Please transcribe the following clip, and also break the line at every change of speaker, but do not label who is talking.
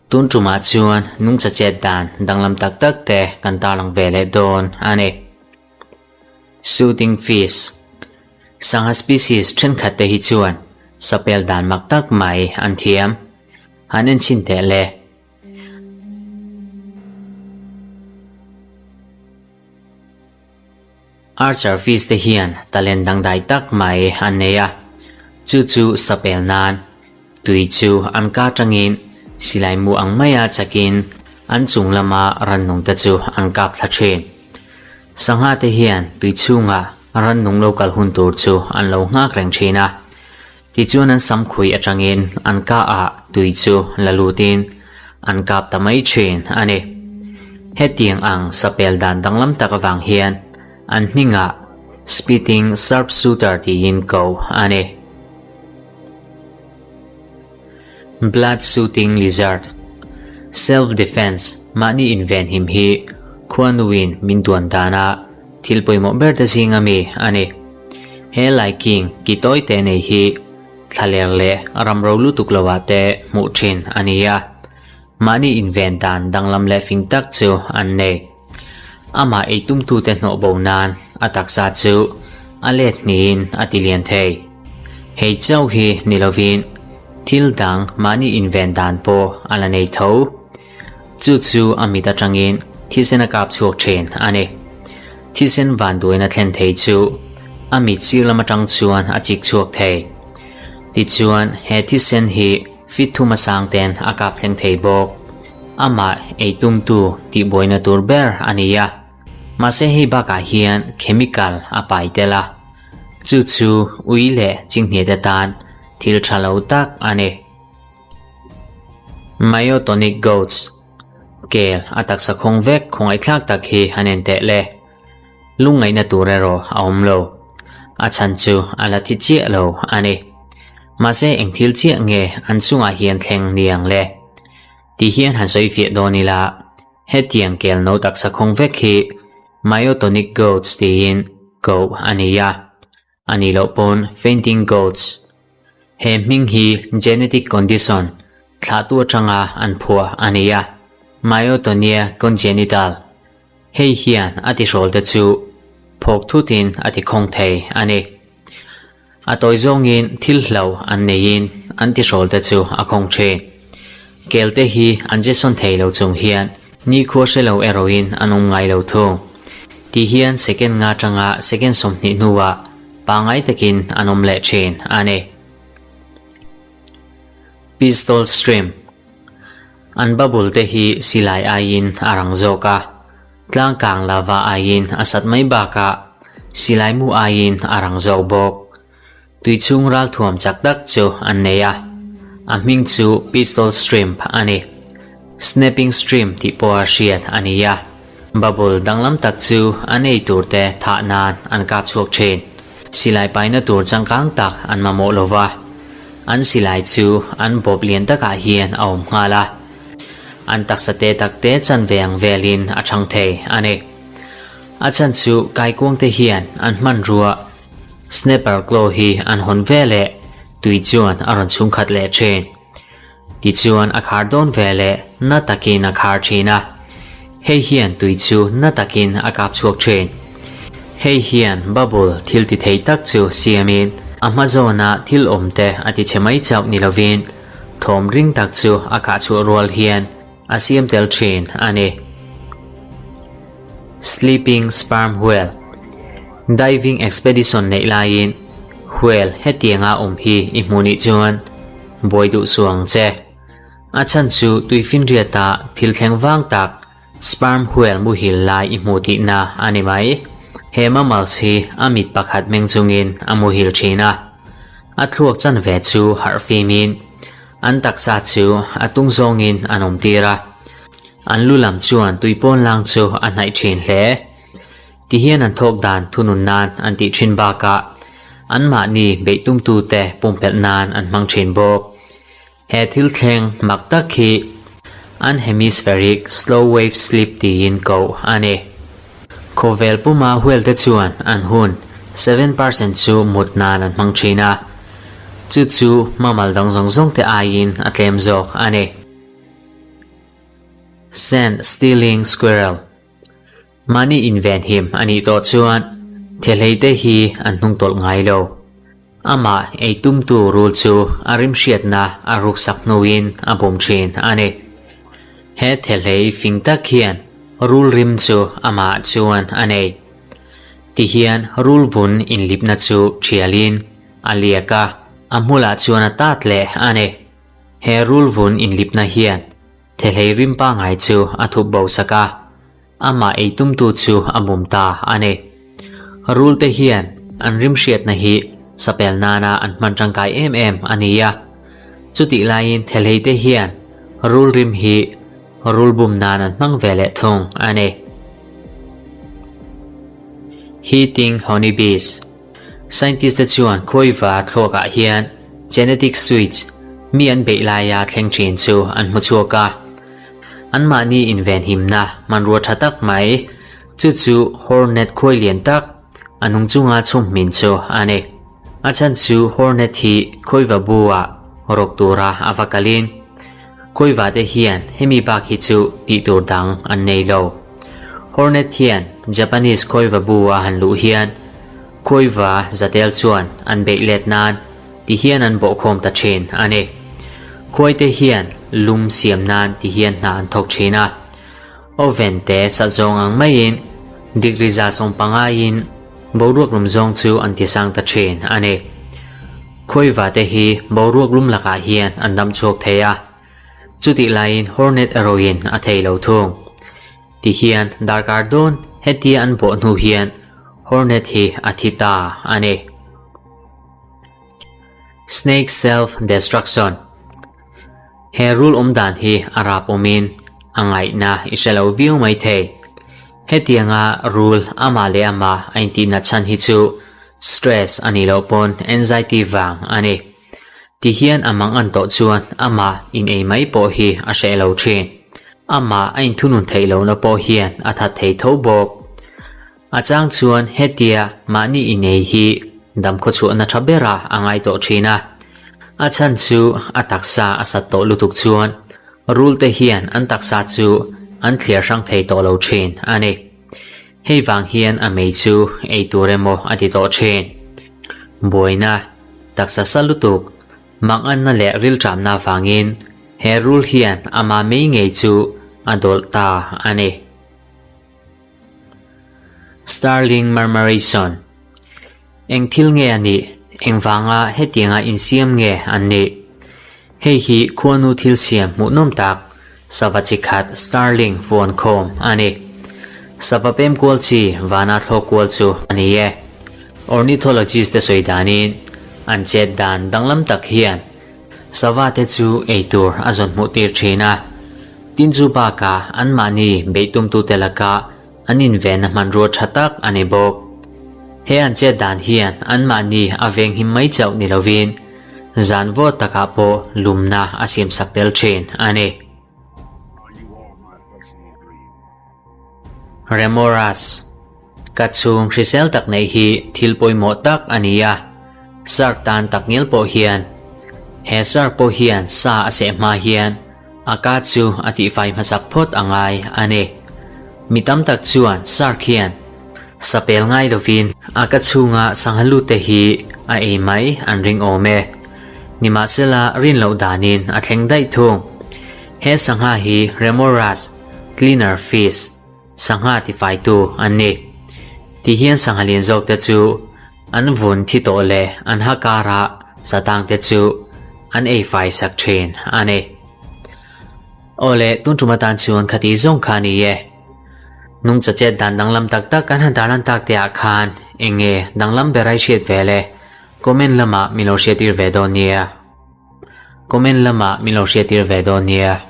Tun tumah chuan nungcha chet dan danglam tak tak te kan tarlang ve leh dawn a ni. Shooting fish, Sangha species thenkhat te hi chuan sapel dan mak tak mai an thiam. Han enchhin teh le. Archer fish te hian talent dangdai tak mai an nei a, chu chu sapel nan tui chu an ka tangin silai mu ang maia chakin an chung lama rannung te chu an kap thla thin. Sangha te hian tui chhunga rannung lo kal hun tur chu an lo nghak reng thin a, Tichuan an sam khui atangin an ka ah tui chu la lutin an kap ta mai thin a ni. Hetiang ang sapel dan danglam tak avang hian an hmingah Spitting Sharpshooter tiin ko a ni. Blood Shooting Lizard Self Defense mahni invenhim hi khuanuin min duan dana Thil pawimawh ber te zing ami a ni. He laiking ki tawi te nei hi thlaler leh ram ro lutuk lo ah te hmuh thin a ni a. Mahni inven dan danglam leh fing tak chu an nei. Amah ei tumtu te hnawh bo nan a taksa chu a let hnihin a ti lian thei. Hei chauh hi ni lovin thil dang mahni inven dan pawh a la nei tho. Chu chu a mit atangin thisen a kap chhuak thin a ni. Thisen vanduaina thlen thei chu a mit sir lam atang chuan a chik chhuak thei. Tichuan he thisen hi fit thum a sang ten a kap thleng thei bawk. Amah ei tumtu tihbuaina tur ber a ni a. Mahse hei bakah hian chemical a pai tel a. Chu chu ui leh chinghniate tan thil tha lo tak a ni. Myotonic goats, Kel a taksa khawng vek khawngaihthlak tak hi an en teh le. Lungngaihna tur erawh a awm lo. A chhan chu a la thi chiah lo a ni. Mahse eng thil chiah nge an chungah hian thleng ni ang le? Ti hian han sawi fiah dawn ila, hetiang kel no taksa khawng vek hi myotonic goats tiin koh a ni a. A nih loh pawn fainting goats. He hming hi genetic condition, thlahtu atanga an phuah a ni a, myotonia congenital. Hei hian a tihrawl te chu phawk thutin a tikhawng thei a ni. A tawi zawngin thil hlo an neiin an tihrawl te chu a khawng thin. Kel te hi an che sawn thei lo chung hian nikhua hre lo erawhin an awm ngai lo thung. Ti hian second nga atanga second 20 hnuah pangngai takin an awm leh thin a ni. Pistol Stream An bubble te hi silai aiin a rang zawk a, tlangkang lava aiin a sat mai bakah silai mu aiin a rang zawk bawk. Tui chhung ralthuam chak tak chu an nei a, a hming chu Pistol Shrimp a ni. Snapping Shrimp tih pawha hriat a ni a, bubble danglam tak chu an ei tur te thah nan an kap chhuak thin. Silai paina tur changkang tak an mamawh lo va, an silai chu an bawp lian takah hian a awm nghal a, an taksa te tak te chanve ang velin a chhang thei a ni. A chhan chu kaikuang te hian an hmanrua Snapper claw hi an hawn ve leh tui chuan a rawn chhung khat leh thin. Tichuan a khar dawn ve leh na takin a khar thin a, hei hian tui chu na takin a kap chhuak thin. Hei hian bubble thil ti thei tak chu siamin a hma zawna thil awm te a ti chhe mai chauh ni lovin thawm ring tak chu a kah chhuah rual hian a siam tel thin a ni. Sleeping Sperm Whale Diving expedition neih laiin whale hetianga awm hi i hmuh nih chuan buai duh suh ang che. A chhan chu tuifinriata thil thleng vang tak sperm whale muhil lai i hmuh tihna a ni mai. He mammals hi a mit pakhat meng chungin a muhil thin a, a thluak chanve chu harh fimin an taksa chu a tung zawngin an awm tir a. An lu lam chuan tui pawn lang chu a hnaih thin hle. Ti hian an thawk dan thunun nan an tih thin bakah anmahni beih tumtute pumpelh nan an hmang thin bawk. He thil thleng mak tak hi an hemispheric slow wave sleep tiin koh a ni. Khawvel puma whale te chuan an hun 7% chu mut nan an hmang thin a. Chu chu mammal dang zawng zawng te aiin a tlem zawk a ni. Sand Stealing Squirrel Mahni invenhim a nih tawh chuan thehlei te hi an hnungtawlh ngai lo. Amah ei tumtu rul chu a rimhriatna a ruksak hnuin a bum thin a ni. He thehlei fing tak hian rul rim chu amah chuan a nei. Tihian rul vun inlipna chu thialin a liak a, a hmulah chuan a tat leh a ni. He rul vun inlipna hian Thehlei rim pangngai chu a thup bo sak a, amah ei tumtu chu a bum ta a ni. Rul te hian an rim hriatna hi sapel nana an hman tangkai em em a ni a. Chutih laiin thehlei te hian rul rim hi rul bum nan an hmang ve leh thung a ni. Heating Honeybees. Scientist te chuan khawiva thluakah hian genetic switch mi an beih laia thleng thin chu an hmu chhuak a. Anmahni invenhimna hmanrua tha tak mai, chu chu hornet khuai lian tak a nung chunga chhum hmin chu a ni. A chhan chu hornet hi khawiva bu-ah rawk tura a va kalin khawiva te hian hemi bak hi chu tih tur dang an nei lo. Hornet hian Japanese khawiva bu a han luh hian khawiva zatel chuan an beih let nan ti hian an bawhkhawm ta thin a ni. Khuaite hian lum siam nan ti hian hna an thawk thin a. Oven te sat zawng ang maiin degree 150 in boruak lum zawng chu an ti sang ta thin a ni. Khawiva te hi boruak lum lakah hian an dam chhuak thei a. Chutih laiin Hornet erawhin a thei lo thung. Tihian darkar dawn hetia an bawh hnu hian Hornet hi a thi ta a ni. Snake Self Destruction He rul awm dan hi a rap awmin a ngaihna i hre lo viau mai thei. Hetianga rul amah leh amah a intihna chhan hi chu stress a nih loh pawn anxiety vang a ni. Tihian a mang an tawh chuan amah in ei mai pawh hi a hreh lo thin. Amah a inthunun theih lohna pawh hian a that thei tho bawk. A chang chuan hetia mahni inei hi damkhawchhuahna tha bera a ngai tawh thin a. A chhan chu a taksa a sat tawh lutuk chuan rul te hian an taksa chu an thliar hrang thei tawh lo thin a ni. Hei vang hian a mei chu ei tur emaw a ti tawh thin. Buaina, taksa sa lutuk, manganna leh rilṭamna vangin he rul hian ama mei ngei chu a dawlh ta a ni. Starling Murmuration Eng thil nge a nih? Engvanga hetianga insiam nge an nih? Hei hi khuanu thil siam hmuhnawm tak, sava chi khat Starling vuan khawm a ni. Sava pem kual chi vana thlawk kual chu a ni e. Ornithologist te sawi danin an chet dan danglam tak hian sava te chu ei tur a zawn hmuh tir thin a. Tin chu bakah anmahni beihtumtute laka an invenna hmanrua tha tak a ni bawk. He an chet dan hian anmahni a venghim mai chauh ni lovin zan vawt takah pawh lumna a siamsak tel thin a ni. Remoras. Ka chhung hrisel tak neih hi thil pawimawh tak a ni a, shark tan takngial pawh hian. He shark pawh hian sa a seh hma hian a ka chu a tihfai hmasak phawt a ngai a ni. Mi tam tak chuan shark hian sa pel ngai lovin a ka chhunga sangha lut te hi a ei mai an ring awm e. Nimahsela rin loh danin a thleng daih thung. He sangha hi Remoras cleaner fish Sangha tifaitu an ni. Ti hian sangha lian zawk te chu an vun thi tawh leh an ha kara satang te chu an ei fai sak thin a ni. Aw le, tun tum atan chuan khati zawng kha a ni e. Nungcha chet dan danglam tak tak kan han tarlan tak te ah khan eng nge danglam ber ai hriat ve le? Comment lamah min lo hriattir ve dawn nia. Comment lamah min lo hriattir ve dawn nia.